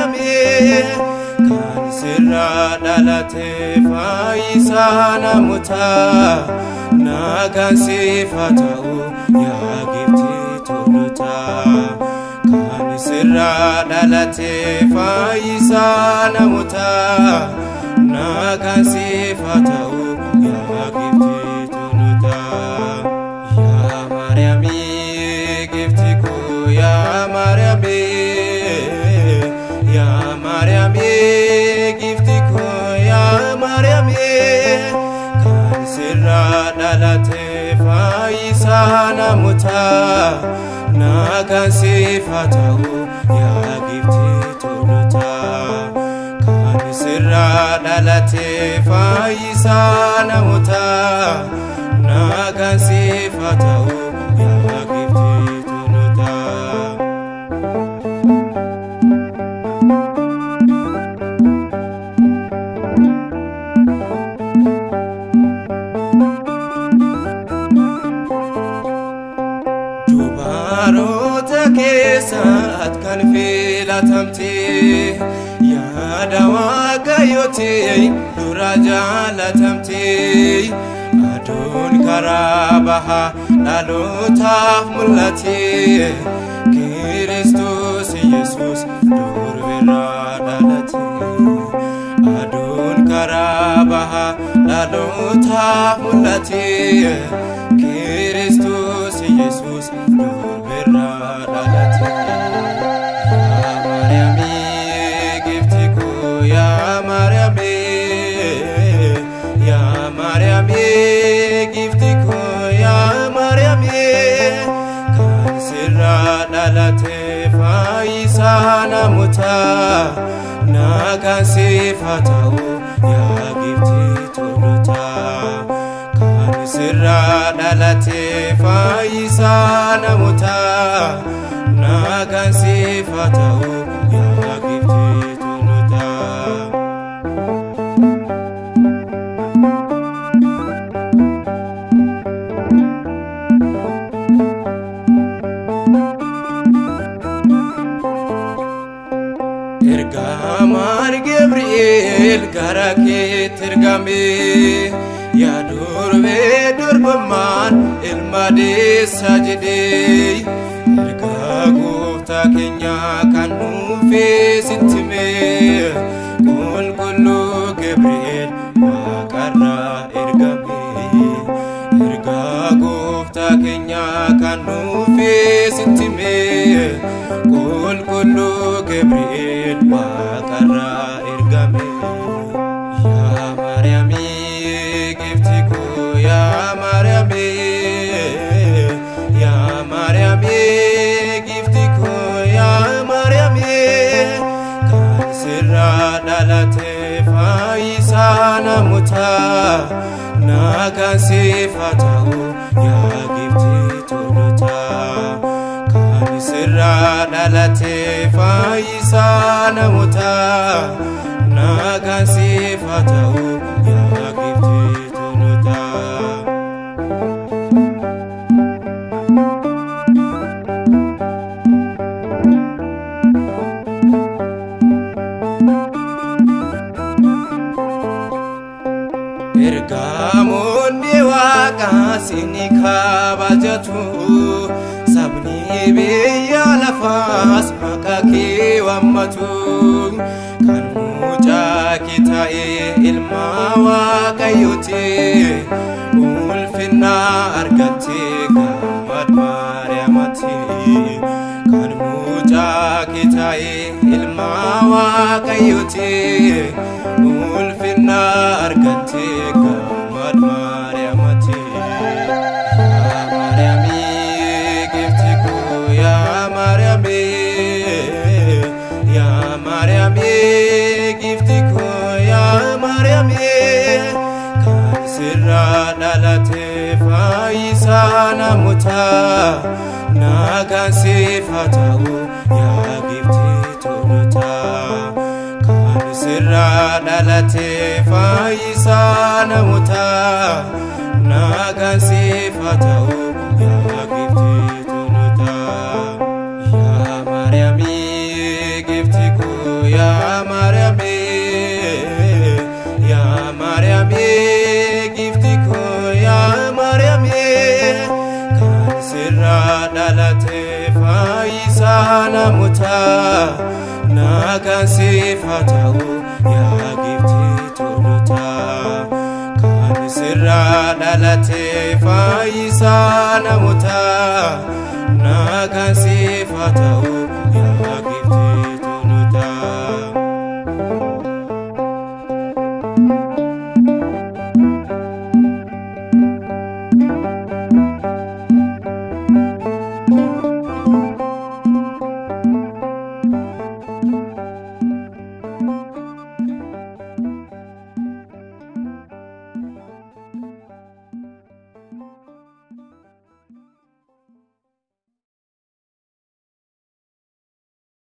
Maariyaamii kan sirraa dhalate fayyisaa namootaa nagaan siif haa ta'u yaa giiftii tolootaa kan sirraa dhalate fayyisaa namootaa nagaan siif haa ta'u yaa giiftii tolootaa yaa Maariyaamii giiftii koo yaa Maariyaamii yaa Maariyaamii giiftii koo yaa Maariyaamii kan sirraa dhalate fayyisaa namootaa nagaan siif haa ta'u yaa giiftii tolootaa kan sirraa dhalate fayyisaa namootaa nagaan siif haa ta'u yaa giiftii tolootaa. Dubaroota keessaat kan filatamte yaada Waaqayyooti dura jaalatamte aduun karaa bahaa dhalootaaf mul'ate Kiristoos Yesuus durbirraa dhalate aduun karaa bahaa dhalootaaf mul'ate Kiristoos Yesuus durbirraa dhalate. Yaa Maariyaamii giiftii koo yaa Maariyaamii yaa Maariyaamii giiftii koo yaa Maariyaamii kan sirraa dhalate fayyisaa namootaa nagaan siif haa ta'u yaa giiftii tolootaa kan sirraa dhalate fayyisaa namootaa nagaan siif haa ta'u yaa giiftii tolootaa. Ergamaan Gabri'eel gara keetti ergame yaa durbee durbummaan ilma deessaa jedhee ergaa gooftaa keenyaa kan dhufee sitti hime qulqulluu Gabri'eel waaqarraa ergame ergaa gooftaa keenyaa kan dhufee sitti hime qulqulluu Gabri'eel waaqarraa ergame. Yaa Maariyaamii giiftii koo yaa Maariyaamii yaa Maariyaamii giiftii koo yaa Maariyaamii kan sirraa dhalate fayyisaa namootaa nagaan siif haa ta'u yaa giiftii tolootaa kan sirraa dhalate fayyisaa namootaa nagaan siif haa ta'u yaa giiftii tolootaa. Ergamoonni waaqaa si kabajatu sabni biyya lafaas maqaa kee waammatu kan mucaa kee ta'e ilma Waaqayyooti ulfina argatte gammad Maariyaamati kan mucaa kee ta'e ilma Waaqayyooti ulfina argatte gammad Maariyaamati. Yaa Maariyaamii giiftii koo yaa Maariyaamii yaa Maariyaamii giiftii koo yaa Maariyaamii kan sirraa dhalate fayyisaa namootaa nagaan siif haa ta'u yaa giiftii tolootaa kan sirraa dhalate fayyisaa namootaa nagaan siif haa ta'u yaa giiftii tolootaa. Yaa Maariyaamii giiftii koo koo yaa Maariyaamee, yaa Maariyaamee giiftii koo yaa Maariyaamee, kan sirraa dhalate fayyisaa namootaa, nagaan siif haa ta'u yaa giiftii tolootaa. Kan sirraa dhalate fayyisaa namootaa, nagaan siif haa ta'u.